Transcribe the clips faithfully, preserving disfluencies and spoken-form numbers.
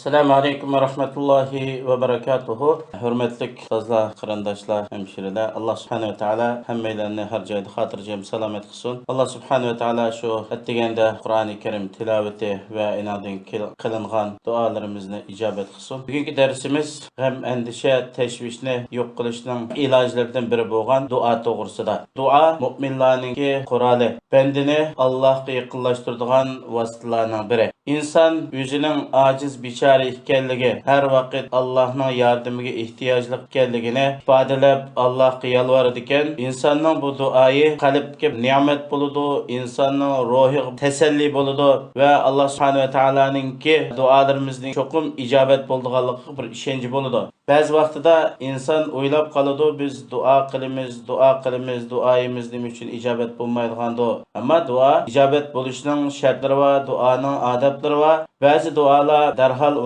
ئەسسالامۇ ئەلەيكۇم ۋە رەھمەتۇللاھى ۋە بەرەكاتۇھۇ. ھۆرمەتلىك ئۇستازلار، قېرىنداشلار، ھەمشىرىلەر، ئاللا سۇبھانەھۇ ۋە تائالا ھەممەيلەننى ھەر جايدا خاتىرجەم، سالامەت قىلسۇن. ئاللا سۇبھانەھۇ ۋە تائالا شۇ ئەتىگەندە قۇرئانى كەرىم تىلاۋىتى ۋە ئېنىڭدىن كېل-، قىلىنغان دۇئالىرىمىزنى ئىجابەت قىلسۇن. بۈگۈنكى دەرسىمىز غەم، ئەندىشە، تەشۋىشنى يوق قىلىشنىڭ ئىلاجلىرىدىن بىرى بولغان دۇئا توغرىسىدا. دۇئا مۆمىنلارنىڭكى قورالى، بەندىنى ئاللاھقا يېقىنلاشتۇرىدىغان ۋاسىتىلەرنىڭ بىرى. ئىنسان ئۆزىنىڭ ئاجىز، بىچارە ئىكەنلىكى، ھەر ۋاقىت ئاللاھنىڭ ياردىمىگە ئېھتىياجلىق ئىكەنلىكىنى ئىپادىلەپ، ئاللاھقا يالۋارىدىكەن. ئىنساننىڭ بۇ دۇئايى قەلبكە نېمەت بولىدۇ، ئىنساننىڭ روھىغا تەسەللى بولىدۇ ۋە ئاللا سۇبھانەھۇ ۋە تائالانىڭكى دۇئالىرىمىزنىڭ چوقۇم ئىجابەت بولىدىغانلىقىغا بىر ئىشەنچ بولىدۇ. بەزى ۋاقتىدا ئىنسان ئويلاپ قالىدۇ، بىز دۇئا قىلىمىز، دۇئا قىلىمىز، دۇئايىمىز نېمە ئۈچۈن ئىجابەت بولمايدىغاندۇ؟ ئەمما دۇئا ئىجابەت بولۇشنىڭ شەرتلىرى بار، دۇئانىڭ ئادابلىرى بار. بەزى دۇئالار دەرھال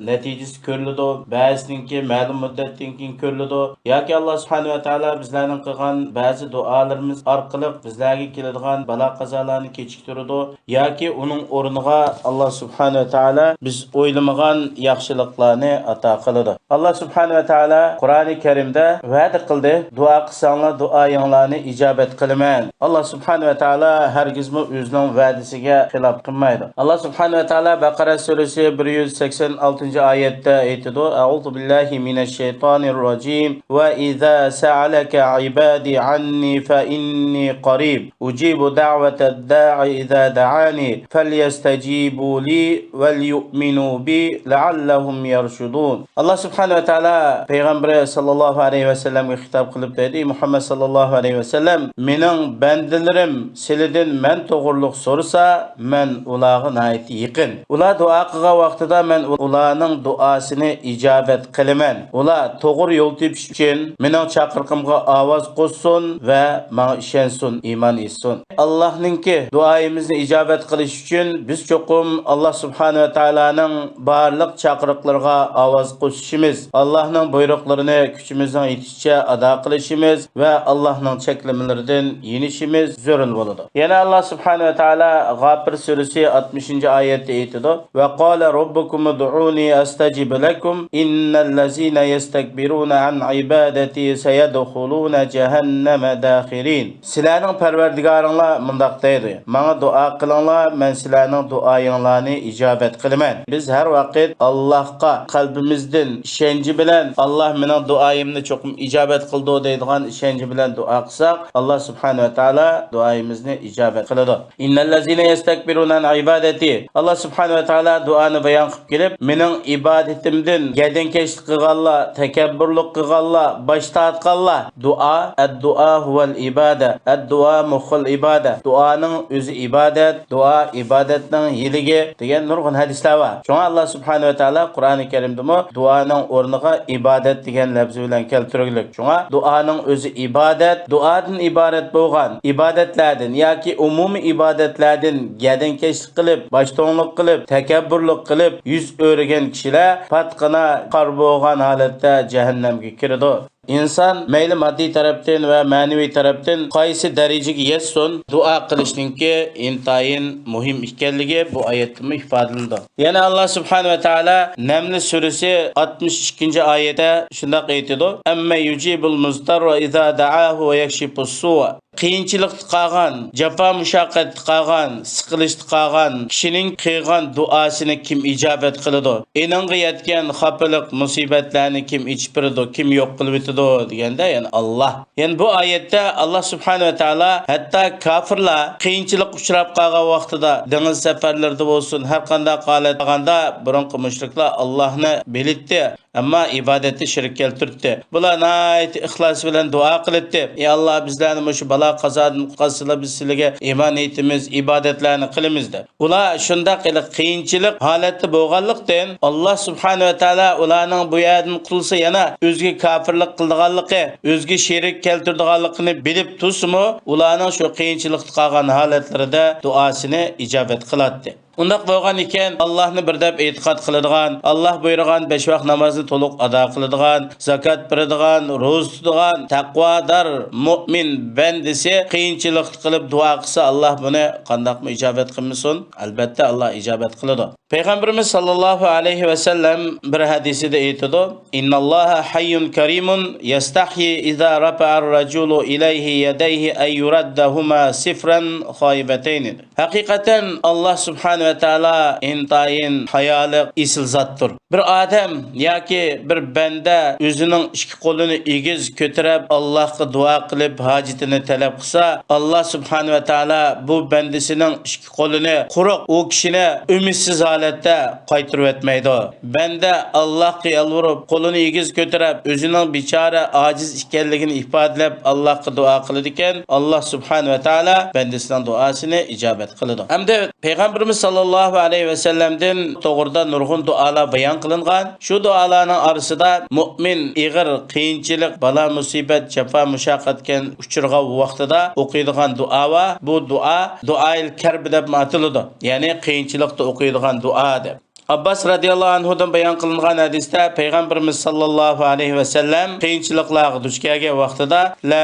نەتىجىسى كۆرۈلىدۇ، بەزىسىنىڭكى مەلۇم مۇددەتتىن كېيىن كۆرۈلىدۇ. ياكى ئاللا سۇبھانەھۇ ۋە تائالا بىزلەرنىڭ قىلغان بەزى دۇئالىرىمىز ئارقىلىق بىزلەرگە كېلىدىغان بالا-قازالارنى كېچىكتۈرىدۇ. ياكى ئۇنىڭ ئورنىغا ئاللا سۇبھانەھۇ ۋە تائالا بىز ئويلىمىغان ياخشىلىقلارنى ئاتا قىلىدۇ. ئاللا سۇبھانەھۇ ۋە تائالا قۇرئانى كەرىمدە ۋەدە قىلدى، دۇئا قىلساڭلار دۇئايىڭلارنى ئىجابەت قىلىمەن. ئاللا سۇبھانەھۇ ۋە تائالا ھەرگىزمۇ ئۆزىنىڭ ۋەدىسىگە خىلاپ قىلمايدۇ. ئاللا سۇبھانەھۇ ۋە تائالا بەقەرە سۈرىسى بىر يۈز سەكسەن ئالتىنچى ئايەتتە ئېيتىدۇ، أعوذ بالله من الشيطان الرجيم، وإذا سألك عبادي عني فإني قريب أجيب دعوة الداع إذا دعاني فليستجيبوا لي وليؤمنوا بي لعلهم يرشدون. ئاللا سۇبھانەھۇ ۋە تائالا پەيغەمبىرى ساللاللاھۇ ئەلەيھى ۋەسەللەمگە خىتاب قىلىپ دېدى، مۇھەممەد ساللاللاھۇ ئەلەيھى ۋەسەللەم، مېنىڭ بەندىلىرىم سىلىدىن مەن توغرۇلۇق سورىسا، مەن ئۇلارغا ناھايىتى يېقىن. ئۇلار دۇئا قىلغان ۋاقتىدا مەن ئۇلارنىڭ دۇئاسىنى ئىجابەت قىلىمەن. ئۇلار توغرا يول تېپىش ئۈچۈن مېنىڭ چاقىرىقىمغا ئاۋاز قوشسۇن ۋە ماڭا ئىشەنسۇن، ئىمان ئېيتسۇن. ئاللاھنىڭكى دۇئايىمىزنى ئىجابەت قىلىش ئۈچۈن بىز چوقۇم ئاللا سۇبھانەھۇ ۋە تائالانىڭ بارلىق چاقىرىقلىرىغا ئاۋاز قوشۇشىمىز، ئاللاھنىڭ بۇيرۇقلىرىنى كۈچىمىزنىڭ يېتىشىچە ئادا قىلىشىمىز ۋە ئاللاھنىڭ چەكلىمىلىرىدىن يېنىشىمىز زۆرۈر بولىدۇ. يەنە ئاللا سۇبھانەھۇ ۋە تائالا غاپىر سۈرىسى ئاتمىشىنچى ئايەتتە ئېيتىدۇ، وقال ربكم ادعوني أستجب لكم إن الذين يستكبرون عن عبادتي سيدخلون جهنم داخرين. سىلەرنىڭ پەرۋەردىگارىڭلار مۇنداق دەيدۇ، ماڭا دۇئا قىلىڭلار، مەن سىلەرنىڭ دۇئايىڭلارنى ئىجابەت قىلىمەن. بىز ھەر ۋاقىت ئاللاھقا قەلبىمىزدىن ئىشەنچى بىلەن، ئاللاھ مېنىڭ دۇئايىمنى چوقۇم ئىجابەت قىلىدۇ دەيدىغان ئىشەنچى بىلەن دۇئا قىلساق، ئاللاھ سۇبھانەھۇ ۋە تائالا دۇئايىمىزنى ئىجابەت قىلىدۇ. إن الذين يستكبرون عن عبادتي. ئاللاھ سۇبھانەھۇ ۋە تائالا دۇئانى بايان قىلىپ كېلىپ، مېنىڭ ئىبادىتىمدىن گەدىنكەشلىك قىلغانلار، تەكەببۇرلۇق قىلغانلار، باش تارتقانلار. دۇئا، الدعاء هو العبادة، الدعاء مخ العبادة. دۇئانىڭ ئۆزى ئىبادەت، دۇئا ئىبادەتنىڭ يىلىكى دېگەن نۇرغۇن ھەدىسلەر بار. شۇڭا ئاللاھ سۇبھانەھۇ ۋە تائالا قۇرئانى كەرىمدىمۇ دۇئانىڭ ئورنىغا ئىبادەت دېگەن لەپزى بىلەن كەلتۈرگۈلۈك. شۇڭا دۇئانىڭ ئۆزى ئىبادەت، دۇئادىن ئىبارەت بولغان ئىبادەتلەردىن ياكى ئومۇمىي ئىبادەتلەردىن گەدەنكەشلىك قىلىپ، باشتوڭلۇق قىلىپ، تەكەببۇرلۇق قىلىپ يۈز ئۆرۈگەن كىشىلەر پاتقىنا خار بولغان ھالەتتە جەھەننەمگە كىرىدۇ. ئىنسان مەيلى ماددىي تەرەپتىن ۋە مەنىۋى تەرەپتىن قايسى دەرىجىگە يەتسۇن، دۇئا قىلىشنىڭكى ئىنتايىن مۇھىم ئىكەنلىكى بۇ ئايەتتىمۇ ئىپادىلىنىدۇ. يەنە ئاللاھ سۇبھانەھۇ ۋە تائالا نەمل سۈرىسى ئاتمىش ئىككىنچى ئايەتتە شۇنداق ئېيتىدۇ، أمن يجيب المضطر إذا دعاه ويكشف السوء. قىيىنچىلىقتا قالغان، جاپا مۇشەققەتتە قالغان، سىقىلىشتا قالغان كىشىنىڭ قىلغان دۇئاسىنى كىم ئىجابەت قىلىدۇ؟ ئېنىڭغا يەتكەن خاپىلىق، مۇسىبەتلەرنى كىم ئېچىپ بېرىدۇ، كىم يوق قىلىۋېتىدۇ دېگەندە، يەنى ئاللاھ. يەنى بۇ ئايەتتە ئاللاھ سۇبھانەھۇ ۋە تائالا ھەتتا كاپىرلار قىيىنچىلىققا ئۇچراپ قالغان ۋاقتىدا، دېڭىز سەپەرلىرىدە بولسۇن، ھەر قانداق ھالەتتە قالغاندا، بۇرۇنقى مۇشرىكلار ئاللاھنى بىلەتتى. ئەمما ئىبادەتتە شېرىك كەلتۈرتتى. بۇلار ناھايىتى ئىخلاس بىلەن دۇئا قىلاتتى. ئى ئاللاھ، بىزلەرنى مۇشۇ بالا قازادىن قۇتقارسىلا، بىز سىلىگە ئىمان ئېيتىمىز، ئىبادەتلەرنى قىلىمىز دەپ. ئۇلار شۇنداق ھېلى قىيىنچىلىق ھالەتتە بولغانلىقتىن، ئاللاھ سۇبھانەھۇ ۋە تائالا ئۇلارنىڭ بۇ يەردىن قۇتۇلسا يەنە ئۆزىگە كاپىرلىق قىلىدىغانلىقى، ئۆزىگە شېرىك كەلتۈرىدىغانلىقىنى بىلىپ تۇرسىمۇ، ئۇلارنىڭ شۇ قىيىنچىلىقتا قالغان ھالەتلىرىدە دۇئاسىنى ئىجابەت قىلاتتى. ئۇنداق بولغان ئىكەن، ئاللاھنى بىر دەپ ئېتىقاد قىلىدىغان، ئاللاھ بۇيرۇغان بەش ۋاق نامازنى تولۇق ئادا قىلىدىغان، زاكات بېرىدىغان، روزا تۇتىدىغان، تەقۋادار مۆمىن بەندىسى قىيىنچىلىقتا قىلىپ دۇئا قىلسا، ئاللاھ بۇنى قانداقمۇ ئىجابەت قىلمىسۇن؟ ئەلبەتتە، ئاللاھ ئىجابەت قىلىدۇ. پەيغەمبىرىمىز ساللاللاھۇ ئەلەيھى ۋەسەللەم بىر ھەدىسىدە ئېيتىدۇ، إن الله حي كريم يستحيي إذا رفع الرجل إليه يديه أن يردهما صفرا خائبتين. ھەقىقەتەن، ئاللاھ سۇبھانەھۇ ۋە تائالا ئىنتايىن ھايالىق، ئېسىل زاتتۇر. بىر ئادەم ياكى بىر بەندە ئۆزىنىڭ ئىككى قولىنى ئېگىز كۆتۈرۈپ، ئاللاھقا دۇئا قىلىپ، ھاجىتىنى تەلەپ قىلسا، ئاللاھ سۇبھانەھۇ ۋە تائالا بۇ بەندىسىنىڭ ئىككى قولىنى قۇرۇق، ئۇ كىشىنى ئۈمىدسىز ھالەتتە قايتۇرۇۋەتمەيدۇ. بەندە ئاللاھقا يالۋۇرۇپ، قولىنى ئېگىز كۆتۈرۈپ، ئۆزىنىڭ بىچارە، ئاجىز ئىكەنلىكىنى ئىپادىلەپ، ئاللاھقا دۇئا قىلىدىكەن، ئاللاھ سۇبھانەھۇ ۋە تائالا بەندىسىنىڭ دۇئاسىنى ئىجابەت قىلىدۇ. ئەمدى پەيغەمبىرىمىز ساللاللاھۇ ئەلەيھى ۋەسەللەمدىن توغرىدا نۇرغۇن دۇئالار بايان قىلىنغان. شۇ دۇئالارنىڭ ئارىسىدا مۆمىن ئېغىر قىيىنچىلىق، بالا-مۇسىبەت، جاپا-مۇشەققەتكە ئۇچرىغان ۋاقتىدا ئوقۇيدىغان دۇئا بار. بۇ دۇئا دۇئائىل كەرب دەپمۇ ئاتىلىدۇ. يەنى قىيىنچىلىقتا ئوقۇيدىغان دۇئا دەپ. ئابباس رەزىياللاھۇ ئەنھۇدىن بايان قىلىنغان ھەدىستە پەيغەمبىرىمىز ساللاللاھۇ ئەلەيھى ۋەسەللەم قىيىنچىلىقلارغا دۇچ كەلگەن ۋاقتىدا، لا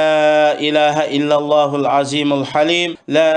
ئىلاھە ئىللاللاھۇل ئازىمۇل ھەلىم، لا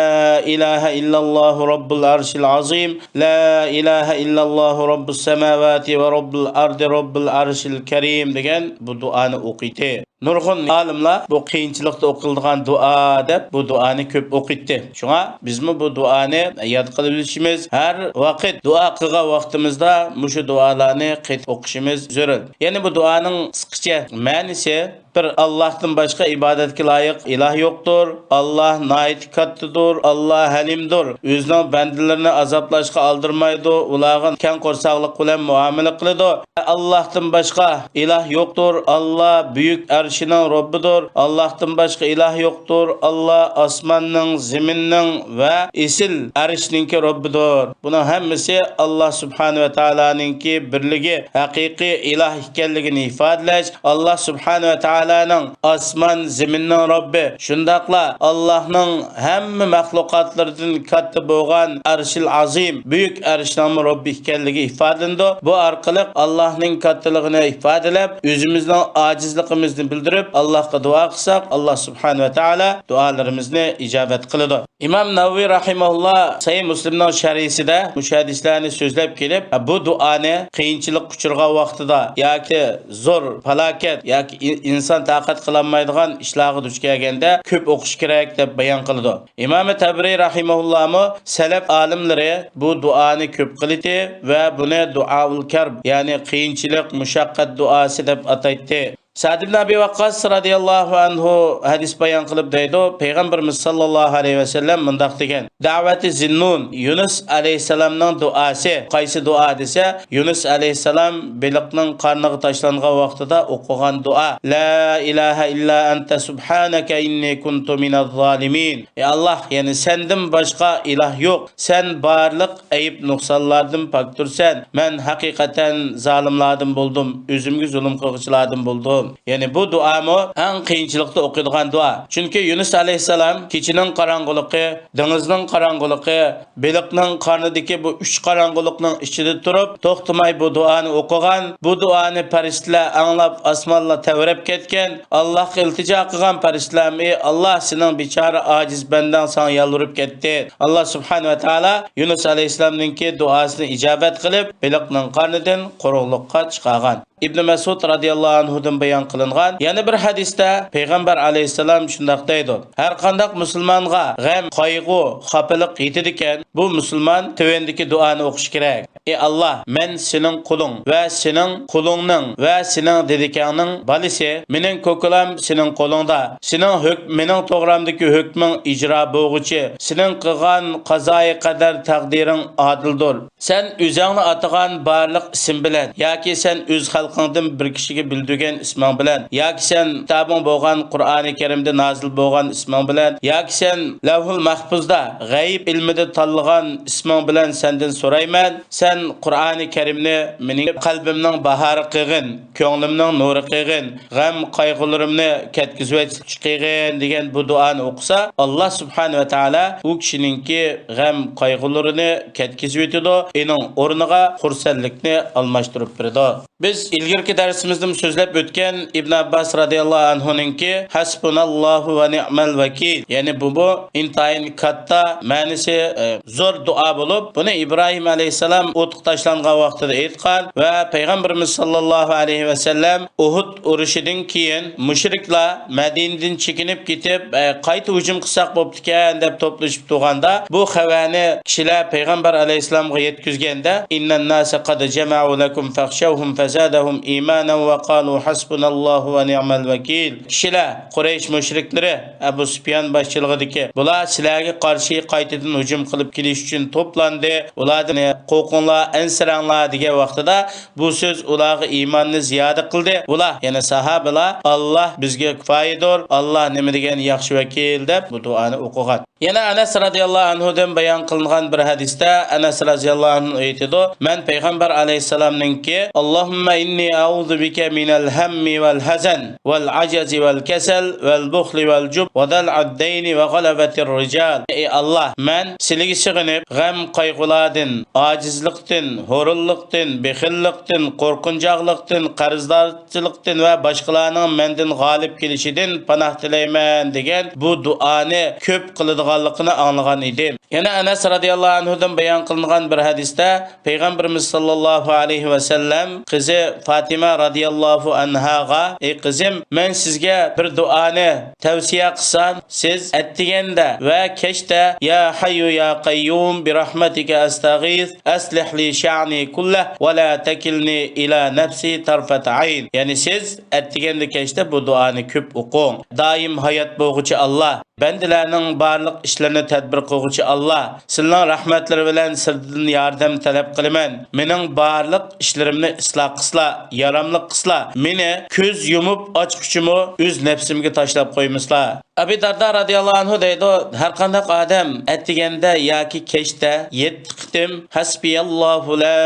ئىلاھە ئىللاللاھۇ رەببۇل ئەرشىل ئازىم، لا ئىلاھە ئىللاللاھۇ رەببۇس سەماۋاتى ۋە رەببۇل ئەردى رەببۇل ئەرشىل كەرىم دېگەن بۇ دۇئانى ئوقۇيتتى. نۇرغۇن ئالىملار بۇ قىيىنچىلىقتا ئوقۇلىدىغان دۇئا دەپ بۇ دۇئانى كۆپ ئوقۇيتتى. شۇڭا بىزمۇ بۇ دۇئانى ياد قىلىۋېلىشىمىز، ھەر ۋاقىت دۇئا قىلغان ۋاقتىمىزدا مۇشۇ دۇئالارنى قېتىپ ئوقۇشىمىز زۆرۈر. يەنى بۇ دۇئانىڭ قىسقىچە مەنىسى، بىر، ئاللاھتىن باشقا ئىبادەتكە لايىق ئىلاھ يوقتۇر. ئاللاھ ناھايىتى كاتتىدۇر، ئاللاھ ھەلىمدۇر. ئۆزىنىڭ بەندىلىرىنى ئازابلاشقا ئالدىرىمايدۇ، ئۇلارغا كەڭ قورساقلىق بىلەن مۇئامىلە قىلىدۇ. ئاللاھتىن باشقا ئىلاھ يوقتۇر، ئاللاھ بۈيۈك ئەرشىنىڭ رەببىدۇر. ئاللاھتىن باشقا ئىلاھ يوقتۇر، ئاللاھ ئاسماننىڭ، زېمىننىڭ ۋە ئېسىل ئەرشنىڭكى رەببىدۇر. بۇنىڭ ھەممىسى ئاللاھ سۇبھانەھۇ ۋە تائالانىڭكى بىرلىكى، ھەقىقىي ئىلاھ ئىكەنلىكىنى ئىپادىلەش، ئاللاھ سۇبھانەھۇ ۋە تائالانىڭ ئاسمان، زېمىننىڭ رەببى، شۇنداقلا ئاللاھنىڭ ھەممە مەخلۇقاتلىرىدىن كاتتا بولغان ئەرشىل ئازىم، بۈيۈك ئەرشنىڭمۇ رەببى ئىكەنلىكى ئىپادىلىنىدۇ. بۇ ئارقىلىق ئاللاھنىڭ كاتتىلىقىنى ئىپادىلەپ، ئۆزىمىزنىڭ ئاجىزلىقىمىزنى بىلدۈرۈپ، ئاللاھقا دۇئا قىلساق، ئاللاھ سۇبھانەھۇ ۋە تائالا دۇئالىرىمىزنى ئىجابەت قىلىدۇ. ئىمام نەۋەۋى رەھىمەھۇللا سەھىھ مۇسلىمنىڭ شەرھىسىدە مۇشۇ ھەدىسلەرنى سۆزلەپ كېلىپ، بۇ دۇئانى قىيىنچىلىققا ئۇچرىغان ۋاقتىدا ياكى زور پالاكەت ياكى ئىن-، ئىنسان تاقەت قىلالمايدىغان ئىشلارغا دۇچ كەلگەندە كۆپ ئوقۇش كېرەك دەپ بايان قىلىدۇ. ئىمام تەبرى رەھىمەھۇللامۇ سەلەپ ئالىملىرى بۇ دۇئانى كۆپ قىلىتى ۋە بۇنى دۇئائۇل كەرب، يەنى قىيىنچىلىق، مۇشەققەت دۇئاسى دەپ ئاتايتتى. سەئد ئىبن ئەبى ۋەققاس رەزىياللاھۇ ئەنھۇ ھەدىس بايان قىلىپ دەيدۇ، پەيغەمبىرىمىز ساللاللاھۇ ئەلەيھى ۋەسەللەم مۇنداق دېگەن، دەۋەتى زىننۇن، يۇنۇس ئەلەيھىسسالامنىڭ دۇئاسى. قايسى دۇئا دېسە، يۇنۇس ئەلەيھىسسالام بېلىقنىڭ قارنىغا تاشلانغان ۋاقتىدا ئوقۇغان دۇئا، لا ئىلاھە ئىللا ئەنتە سۇبھانەكە ئىننى كۇنتۇ مىنەز زالىمىن. ئەي ئاللاھ، يەنى سەندىن باشقا ئىلاھ يوق، سەن بارلىق ئەيىب نۇقسانلاردىن پاكتۇرسەن، مەن ھەقىقەتەن زالىملاردىن بولدۇم، ئۆزۈمگە زۇلۇم قىلغۇچىلاردىن بولدۇم. يەنى بۇ دۇئامۇ ئەڭ قىيىنچىلىقتا ئوقۇيدىغان دۇئا. چۈنكى يۇنۇس ئەلەيھىسسالام كېچىنىڭ قاراڭغۇلۇقى، دېڭىزنىڭ قاراڭغۇلۇقى، بېلىقنىڭ قارنىدىكى بۇ ئۈچ قاراڭغۇلۇقنىڭ ئىچىدە تۇرۇپ، توختىماي بۇ دۇئانى ئوقۇغان. بۇ دۇئانى پەرىشتىلەر ئاڭلاپ، ئاسمانلار تەۋرەپ كەتكەن. ئاللاھقا ئىلتىجا قىلغان پەرىشتىلەرمۇ، ئى ئاللاھ، سېنىڭ بىچارە ئاجىز بەندەڭ ساڭا يالۋۇرۇپ كەتتى. ئاللاھ سۇبھانەھۇ ۋە تائالا يۇنۇس ئەلەيھىسسالامنىڭكى دۇئاسىنى ئىجابەت قىلىپ، بېلىقنىڭ قارنىدىن قۇرۇقلۇققا چىقارغان. ئىبن مەسئۇد رەزىياللاھۇ ئەنھۇدىن بايان قىلىنغان يەنە بىر ھەدىستە پەيغەمبەر ئەلەيھىسسالام شۇنداق دەيدۇ، ھەرقانداق مۇسۇلمانغا غەم، قايغۇ، خاپىلىق يېتىدىكەن، بۇ مۇسۇلمان تۆۋەندىكى دۇئانى ئوقۇشى كېرەك. ئى ئاللاھ، مەن سېنىڭ قۇلۇڭ ۋە سېنىڭ قۇلۇڭنىڭ ۋە سېنىڭ دېدىكەڭنىڭ بالىسى. مېنىڭ كوكۇلام سېنىڭ قولۇڭدا. سېنىڭ ھۆك-، مېنىڭ توغرامدىكى ھۆكمۈڭ ئىجرا بولغۇچى. سېنىڭ قىلغان قازائى قەدەر تەقدىرىڭ ئادىلدۇر. سەن ئۆزۈڭنى ئاتىغان بارلىق ئىسىم بىلەن ياكى سەن ئۆز خەلقىڭ خەلقىڭدىن بىر كىشىگە بىلدۈرگەن ئىسمىڭ بىلەن، ياكى سەن كىتابىڭ بولغان قۇرئانى كەرىمدە نازىل بولغان ئىسمىڭ بىلەن، ياكى سەن لەۋھۇل مەھپۇزدا غەيىب ئىلمىدە تاللىغان ئىسمىڭ بىلەن سەندىن سورايمەن، سەن قۇرئانى كەرىمنى مېنىڭ قەلبىمنىڭ باھارى قىلغىن، كۆڭلۈمنىڭ نۇرى قىلغىن، غەم قايغۇلىرىمنى كەتكۈزۈۋەتكۈچى قىلغىن دېگەن بۇ دۇئانى ئوقۇسا، ئاللا سۇبھانەھۇ ۋە تائالا ئۇ كىشىنىڭكى غەم قايغۇلىرىنى كەتكۈزۈۋېتىدۇ، ئېنىڭ ئورنىغا خۇرسەنلىكنى ئالماشتۇرۇپ بېرىدۇ. بىز ئىلگىرىكى دەرسىمىزدىمۇ سۆزلەپ ئۆتكەن ئىبن ئابباس رازىياللاھۇ ئەنھۇنىڭكى ھەسبۇناللاھۇ ۋە نىئمەل ۋەكىل، يەنى بۇ، بۇ ئىنتايىن كاتتا مەنىسى، ئە، زور دۇئا بولۇپ، بۇنى ئىبراھىم ئەلەيھىسسالام ئوتقا تاشلانغان ۋاقتىدا ئېيتقان ۋە پەيغەمبىرىمىز ساللاللاھۇ ئەلەيھى ۋەسەللەم ئۇھۇد ئۇرۇشىدىن كېيىن مۇشرىكلار مەدىنىدىن چېكىنىپ كېتىپ، ئە، قايتا ھۇجۇم قىلساق بوپتىكەن دەپ توپلىشىپ تۇرغاندا، بۇ خەۋەرنى كىشىلەر پەيغەمبەر ئەلەيھىسسالامغا يەتكۈزگەندە، «إن الناس قد جمعوا لكم فاخشوهم فزادهم إيمانا وقالوا حسبنا الله ونعم الوكيل.» كىشىلەر، قۇرەيش مۇشرىكلىرى، ئەبۇ سۇپيان باشچىلىقىدىكى، بۇلار سىلەرگە قارشى قايتىدىن ھۇجۇم قىلىپ كېلىش ئۈچۈن توپلاندى، ئۇلاردىن «قورقۇڭلار، ئەنسىرەڭلار» دېگەن ۋاقتىدا، بۇ سۆز ئۇلارغا ئىماننى زىيادە قىلدى. ئۇلار، يەنى ساھابىلار، «ئاللا بىزگە كۇپايىدۇر، ئاللا نېمە دېگەن ياخشى ۋەكىل» دەپ بۇ دۇئانى ئوقۇغان. يەنە ئەنەس رازىياللاھۇ ئەنھۇدىن بايان قىلىنغان بىر ھەدىستە ئەنەس رازىياللاھۇ ئەنھۇ ئېيتىدۇ، مەن پەيغەمبەر ئەلەيھىسسالامنىڭكى، «اللهم إني أعوذ بك من الهم والحزن والعجز والكسل والبخل والجبن ودلع الدين وغلبة الرجال.» ئەي ئاللا، مەن سىلىگە سېغىنىپ، غەم قايغۇلاردىن، ئاجىزلىقتىن، ھورۇنلۇقتىن، بېخىللىقتىن، قورقۇنچاقلىقتىن، قەرزدارچىلىقتىن ۋە باشقىلارنىڭ مەندىن غالىب كېلىشىدىن پاناھ تىلەيمەن دېگەن بۇ دۇئانى كۆپ قىلىدىغانلىقىنى ئاڭلىغان ئىدىم. يەنە ئەنەس رازىياللاھۇ ئەنھۇدىن بايان قىلىنغان بىر ھەدىستە پەيغەمبىرىمىز ساللاللاھۇ ئەلەيھى ۋەسەللەم قىزى فاتىمە رازىياللاھۇ ئەنھاغا، «ئەي قىزىم، مەن سىزگە بىر دۇئانى تەۋسىيە قىلسام، سىز ئەتىگەندە ۋە كەچتە، يا ھەييۇ يا قەييۇم برەھمەتىكە ئەستەغىس، ئەسلىھ لى شەئنى كۇللەھ ۋە لا تەكىلنى ئىلا نەفسى تەرفەتە ئەين.» يەنى سىز ئەتىگەندە كەچتە بۇ دۇئانى كۆپ ئوقۇڭ. دائىم ھايات بولغۇچى ئاللا، بەندىلەرنىڭ بارلىق ئىشلىرىنى تەدبىر قىلغۇچى ئاللا، سىلىنىڭ رەھمەتلىرى بىلەن سىلىدىن ياردەم تەلەپ قىلىمەن. مېنىڭ بارلىق ئىشلىرىمنى ئىسلاھ قىلسىلا، ياراملىق قىلسىلا، مېنى كۆز يۇمۇپ ئاچقۇچىمۇ ئۆز نەپسىمگە تاشلاپ قويمىسىلا. ئەبى دەردا رازىياللاھۇ ئەنھۇ دەيدۇ، ھەرقانداق ئادەم ئەتىگەندە ياكى كەچتە يەتتە قېتىم «ھەسبىياللاھۇ لا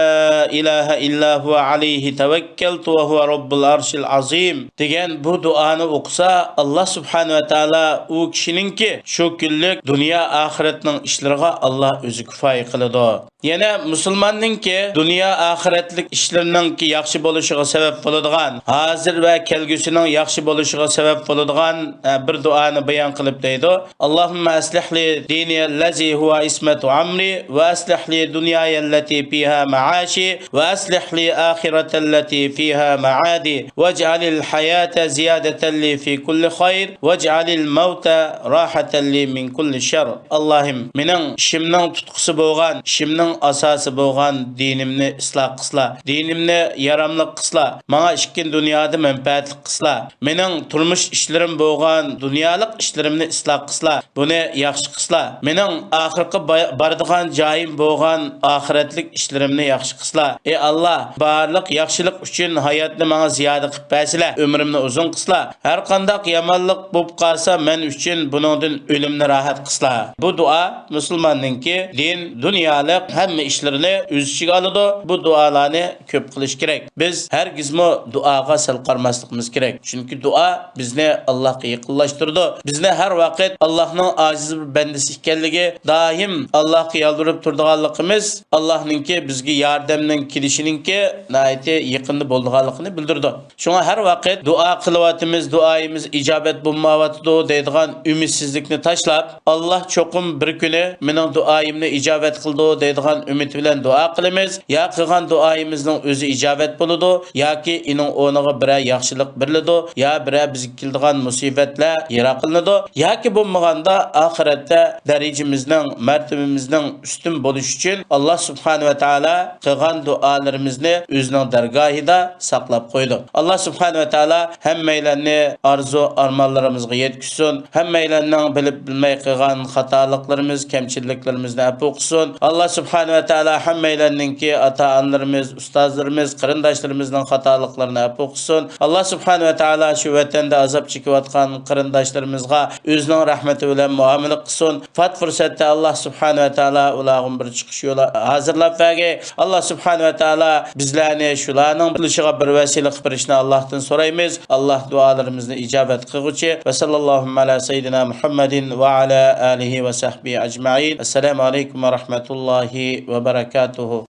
ئىلاھە ئىللا ھۇۋە ئەلەيھى تەۋەككەلتۇ ۋە ھۇۋە رەببۇل ئەرشىل ئەزىم» دېگەن بۇ دۇئانى ئوقۇسا، ئاللا سۇبھانەھۇ ۋە تائالا ئۇ كىشىنىڭكى شۇ كۈنلۈك دۇنيا ئاخىرەتنىڭ ئىشلىرىغا ئاللا ئۆزى كۇپايە قىلىدۇ. يەنە مۇسۇلماننىڭكى دۇنيا ئاخىرەتلىك ئىشلىرىنىڭكى ياخشى بولۇشىغا سەۋەب بولىدىغان، ھازىر ۋە كەلگۈسىنىڭ ياخشى بولۇشىغا سەۋەب بولىدىغان، ئە، بىر دۇئانى بايان قىلىپ دەيدۇ، اللهم أصلح لي ديني الذي هو عصمة أمري وأصلح لي دنياي التي فيها معاشي وأصلح لي آخرتي التي فيها معادي واجعل الحياة زيادة لي في كل خير واجعل الموت راحة لي من كل شر. ئاللاھىم، مېنىڭ ئىشىمنىڭ تۇتقىسى بولغان، ئىشىمنىڭ ئاساسى بولغان دىنىمنى ئىسلاھ قىلسىلا، دىنىمنى ياراملىق قىلسىلا، ماڭا ئىككىنچى دۇنيادا مەنپەئەتلىك قىلسىلا، مېنىڭ تۇرمۇش ئىشلىرىم بولغان دۇنيالىق ئىشلىرىمنى ئىسلاھ قىلسىلا، بۇنى ياخشى قىلسىلا، مېنىڭ ئاخىرقى با-، بارىدىغان جايىم بولغان ئاخىرەتلىك ئىشلىرىمنى ياخشى قىلسىلا. ئى ئاللا، بارلىق ياخشىلىق ئۈچۈن ھاياتنى ماڭا زىيادە قىلىپ بەرسىلە، ئۆمرۈمنى ئۇزۇن قىلسىلا. ھەرقانداق يامانلىق بولۇپ قالسا، مەن ئۈچۈن بۇنىڭدىن ئۆلۈمنى راھەت قىلسىلا. بۇ دۇئا مۇسۇلماننىڭكى دىن، دۇنيالىق ھەممە ئىشلىرىنى ئۆز ئىچىگە ئالىدۇ. بۇ دۇئالارنى كۆپ قىلىش كېرەك. بىز ھەرگىزمۇ دۇئاغا سەل قارىماسلىقىمىز كېرەك. چۈنكى دۇئا بىزنى ئاللاھقا يېقىنلاشتۇرىدۇ. بىزنى ھەر ۋاقىت ئاللاھنىڭ ئاجىز بىر بەندىسى ئىكەنلىكى، دائىم ئاللاھقا يالۋۇرۇپ تۇرىدىغانلىقىمىز، ئاللاھنىڭكى بىزگە ياردەمنىڭ كېلىشىنىڭكى ناھايىتى يېقىندا بولىدىغانلىقىنى بىلدۈرىدۇ. شۇڭا ھەر ۋاقىت دۇئا قىلىۋاتىمىز، دۇئايىمىز ئىجابەت بولمايۋاتىدۇ دەيدىغان ئۈمىدسىزلىكنى تاشلاپ، ئاللا چوقۇم بىر كۈنى مېنىڭ دۇئايىمنى ئىجابەت قىلىدۇ دەيدىغان ئۈمىد بىلەن دۇئا قىلىمىز. يا قىلغان دۇئايىمىزنىڭ ئۆزى ئىجابەت بولىدۇ، ياكى ئېنىڭ ئورنىغا بىرەر ياخشىلىق بېرىلىدۇ، يا بىرەر بىزگە كېلىدىغان مۇسىبەتلەر يىراقلىنىدۇ، ياكى بولمىغاندا ئاخىرەتتە دەرىجىمىزنىڭ، مەرتىۋىمىزنىڭ ئۈستۈن بولۇشى ئۈچۈن ئاللا سۇبھانەھۇ ۋە تائالا قىلغان دۇئالىرىمىزنى ئۆزىنىڭ دەرگاھىدا ساقلاپ قويىدۇ. ئاللا سۇبھانەھۇ ۋە تائالا ھەممەيلەننى ئارزۇ ئارمانلىرىمىزغا يەتكۈزسۇن. ھەممەيلەننىڭ بىلىپ بىلمەي قىلغان خاتالىقلىرىمىز، كەمچىلىكلىرىمىزنى ئەپۇ قىلسۇن. ئاللا سۇبھانەھۇ سۇبھانەھۇ ۋە تائالا ھەممەيلەننىڭكى ئاتا-ئانىلىرىمىز، ئۇستازلىرىمىز، قېرىنداشلىرىمىزنىڭ خاتالىقلىرىنى ئەپۇ قىلسۇن. ئاللا سۇبھانەھۇ ۋە تائالا شۇ ۋەتەندە ئازاب چېكىۋاتقان قېرىنداشلىرىمىزغا ئۆزىنىڭ رەھمىتى بىلەن مۇئامىلە قىلسۇن. پات پۇرسەتتە ئاللا سۇبھانەھۇ ۋە تائالا ئۇلارغا بىر چىقىش يولى ھازىرلاپ بەرگەي. ئاللا سۇبھانەھۇ ۋە تائالا بىزلەرنى شۇلارنىڭ بولۇشىغا بىر ۋەسىلە قىلىپ بېرىشنى ئاللاھتىن سورايمىز. ئاللا دۇئالىرىمىزنى ئىجابەت قىلغۇچى. ۋە ساللاللاھۇممە ئەلا سەييىدىنا مۇھەممەدىن ۋە ئەلا ئالىھى ۋە سەھبىھى ئەجمەئىن. ئەسسالامۇ ئەلەيكۇم ۋە رەھمەتۇللاھى ۋە بەرەكاتۇھۇ.